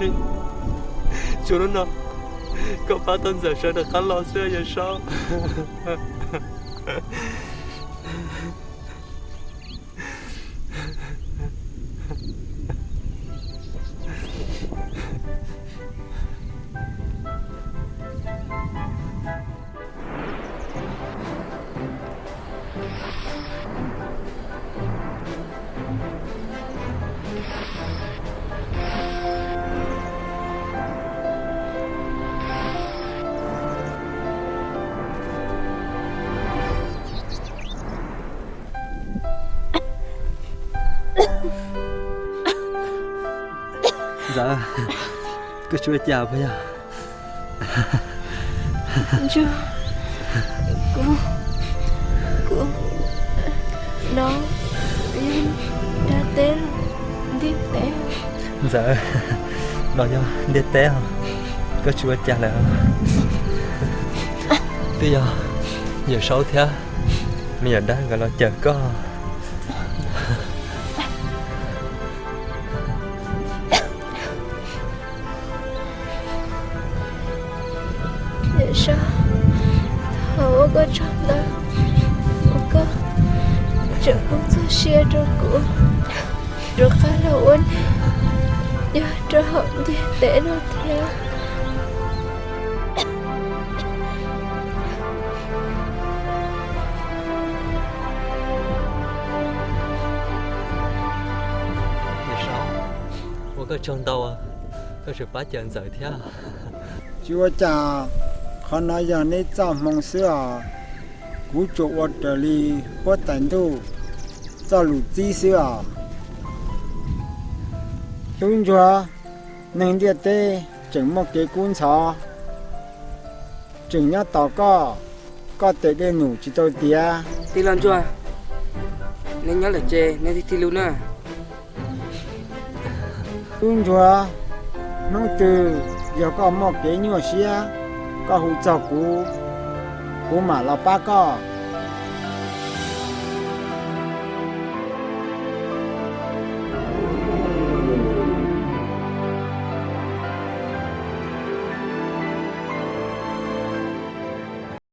Tsuas hnub no koj pab tau Ntxawm sawv rov qab los xwb Yawm Saub. Ntxawm, koj tsis ua cas puas yog? Kuv, kuv, no yog dab teb los ntiaj teb? Ntxawm, no yog ntiaj teb os, koj tsis ua cas lawm. Twb yog Yawm Saub thiab me nyuam dab nkawd los cawm koj. Yawm Saub, thov ua koj tsaug ntau uas koj tseem pub txoj sia rau kuv rov qab los ua neeg nyob rau hauv ntiaj teb no thiab. Yawm Saub, ua koj tsaug ntau, koj tseem pab cawm Ntxawm thiab. Tsis ua cas, qhov no yog neb txoj hmoo xwb os. Kuv tsuas ua raws li huab tais ntuj txoj lus txib xwb os. Tub ntsuag, neeg ntiaj teb tseem muaj kev kub ntxhov, tseem nyob tos koj, koj tes dej num tsis tau tiav. Tij laug ntsuag, neb nyob lawm ces neb tig tig lug na. Tub ntsuag, hnub twg yog koj muaj kev nyuaj siab, koj hu txog kuv, kuv mam los pab koj.